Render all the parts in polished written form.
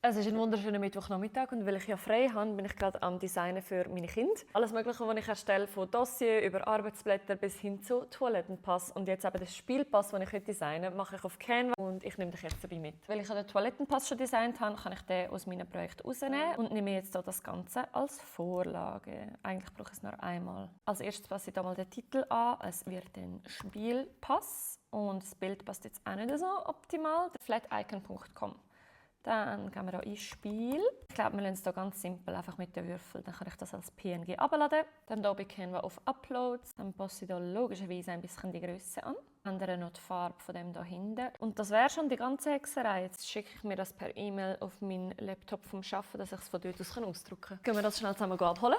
Es ist ein wunderschöner Mittwochnachmittag und weil ich ja frei habe, bin ich gerade am Designen für meine Kinder. Alles Mögliche, was ich erstelle, von Dossier über Arbeitsblätter bis hin zu Toilettenpass. Und jetzt eben das Spielpass, das ich designen will, mache ich auf Canva und ich nehme dich jetzt dabei mit. Weil ich den Toilettenpass schon designt habe, kann ich den aus meinem Projekt rausnehmen und nehme jetzt hier das Ganze als Vorlage. Eigentlich brauche ich es nur einmal. Als erstes passe ich hier mal den Titel an. Es wird ein Spielpass und das Bild passt jetzt auch nicht so optimal. flaticon.com. Dann gehen wir hier ins Spiel. Ich glaube, wir lassen es hier ganz simpel, einfach mit den Würfeln. Dann kann ich das als PNG abladen. Dann hier bei Canva auf Uploads. Dann passe ich hier logischerweise ein bisschen die Größe an. Ändere noch die Farbe von dem hier hinten. Und das wäre schon die ganze Hexerei. Jetzt schicke ich mir das per E-Mail auf meinen Laptop vom Arbeiten, dass ich es von dort aus ausdrucken kann. Können wir das schnell zusammen abholen?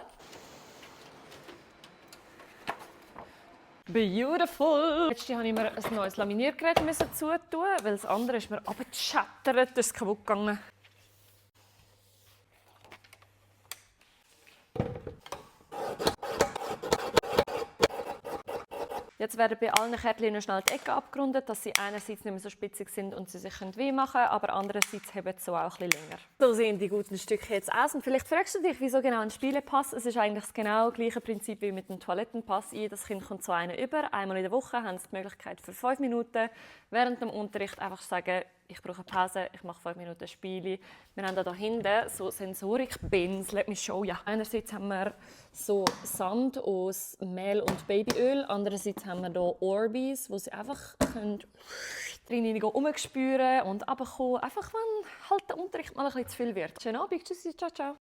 Beautiful! Jetzt musste ich mir ein neues Laminiergerät zutun, weil das andere ist mir abgeschattert, das ist kaputt gegangen. Jetzt werden bei allen Kärtchen noch schnell die Ecken abgerundet, dass sie einerseits nicht mehr so spitzig sind und sie sich weh machen können, aber andererseits haben sie so auch ein bisschen länger. So sehen die guten Stücke jetzt aus. Und vielleicht fragst du dich, wieso genau ein Spielepass? Es ist eigentlich das genau gleiche Prinzip wie mit dem Toilettenpass. Jedes Kind kommt so einen über. Einmal in der Woche haben sie die Möglichkeit für 5 Minuten während dem Unterricht einfach sagen, ich brauche eine Pause, ich mache 5 Minuten Spiele. Wir haben hier hinten so Sensorik-Bins, let me show you. Einerseits haben wir so Sand aus Mehl und Babyöl, andererseits haben wir hier Orbis, wo sie einfach drinnen rumspüren und runterkommen, einfach wenn halt der Unterricht mal ein bisschen zu viel wird. Schönen Abend, tschüssi, ciao, ciao.